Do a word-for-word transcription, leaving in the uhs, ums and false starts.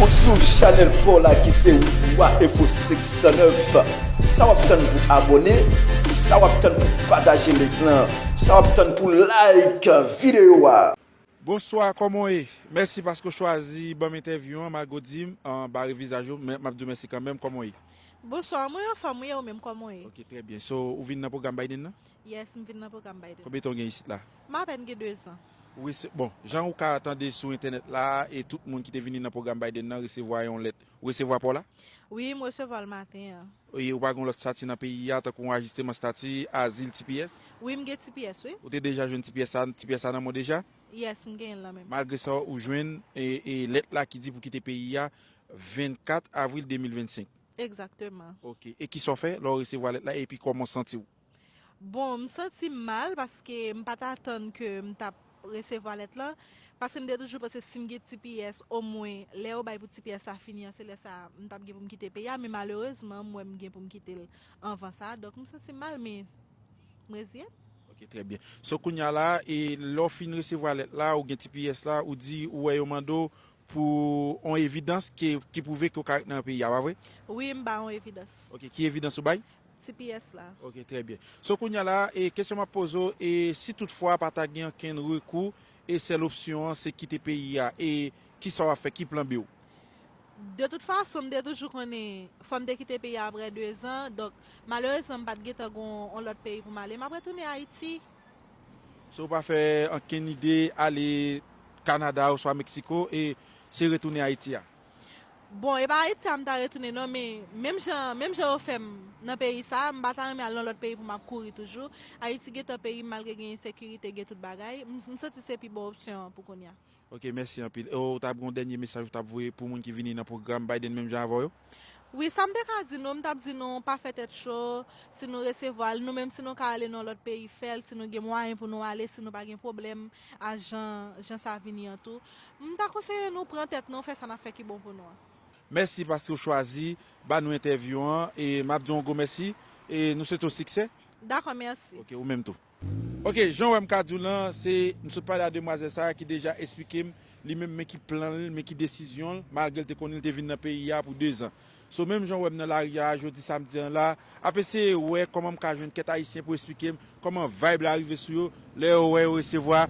Ou sou chanèl pa w la ki se Wa Enfo senk san nèf. Sa w ap tann pou abòne? Sa w ap tann pou pataje link lan? Sa w ap tann pou like videyo a? Bonswa, kòman w ye? Mèsi paske w chwazi ban m entèvyou an, malgre w di m anba revizaj ou, men m ap di w mèsi kanmenm. Kòman w ye? Bonswa, mwen anfòm, wi, e ou menm, kòman w ye? Ok, trè byen. So, ou vin nan pwogram Biden nan? Yes, m vin nan pwogram Biden. Konbyen tan w gen isit la? M apèn gen de zan. Wi, se, bon, jan ou ka tande sou entènèt la, e tout moun ki te vini nan pwogram Biden nan resevwa yon lèt. Ou resevwa pa w la? Wi, m resevwa l maten an. E ou pa gen yon lòt estati nan peyi a, tankou yon ajisteman estati, azil, T P S? Wi, m gen T P S, wi. Ou te deja jwenn T P S sa, T P S sa nan men w deja? Yes, m gen l nan men m. Malgre sa, ou jwenn e, e lèt la ki di pou kite peyi a vennkat avril de mil vennsenk. Egzakteman. Ok. E kisa w fè lè w resevwa lèt la epi kòman w santi w? Bon, m santi m mal paske m pa t atann ke m t ap resevwa lèt lan. Paske m te toujou panse si m gen T P S, omwen lè yo bay pou T P S sa fini an, se lè sa a m t ap gen pou m kite peyi a. Men malerezman, m wè m gen pou m kite l anvan sa. Donk, m santi m mal, men m reziye m. Ok, trè byen. So, kounye a la, e lè w fin resevwa lèt la, ou gen T P S la, ou di, ou wè yo mande w pou yon evidans ki, ki pwouve ke w ka ret nan peyi a, pa vre? Wi, m ba yon evidans. Ok, ki evidans ou bay? T P S la. Ok, trè byen. So, kounye a la, e kesyon m ap poze w, e si toutfwa pa ta gen okenn rekou, e sèl opsyon an se kite peyi a, e kisa w ap fè, ki plan B w? De tout fason, m te toujou konnen fò m te kite peyi a apre de zan, donk malerezman, m pa t gentan gen yon lòt peyi pou m ale. M ap retounen Ayiti. So, ou pa fè okenn ide ale Kanada oswa Meksiko, e se retounen Ayiti a? Bon, e pa Ayiti a m ta retounen non, men menm jan, menm jan yo fè m nan peyi sa a, m pa ta renmen al nan lòt peyi pou m ap kouri toujou. Ayiti gentan peyi m, malgre gen ensekirite, gen tout bagay. M, m santi se pi bon opsyon an pou kounye a. Ok, mèsi anpil. E w t ap gen yon dènye mesaj ou t ap voye pou moun ki vini nan pwogram Biden menm jan avè w yo? Wi, sa m te ka di nou, m t ap di nou pa fè tèt cho, si nou resevwa l, nou menm si nou ka ale nan yon lòt peyi, fè l, si nou gen mwayen pou nou ale, si nou pa gen pwoblèm a jan, jan sa vini an tou. M ta konseye nou pran tèt nou, fè sa n ap fè ki bon pou nou an. Mèsi paske w chwazi ba nou entèvyou an, e m ap di w yon gwo mèsi, e nou swete w siksè. Dakò, mèsi. Ok, ou menm tou. Ok, jan w wè m ka di w lan, se, m sot pale a demwazèl sa a ki deja esplike m li menm men ki plan l, men ki desizyon l, malgre l te konnen l te vin nan peyi a pou de zan. So, menm jan w wè m nan lari a jodi samdi an la, ap eseye wè kòman m ka jwenn kèk Ayisyen pou esplike m kòman vibe la rive sou yo lè yo wè yo resevwa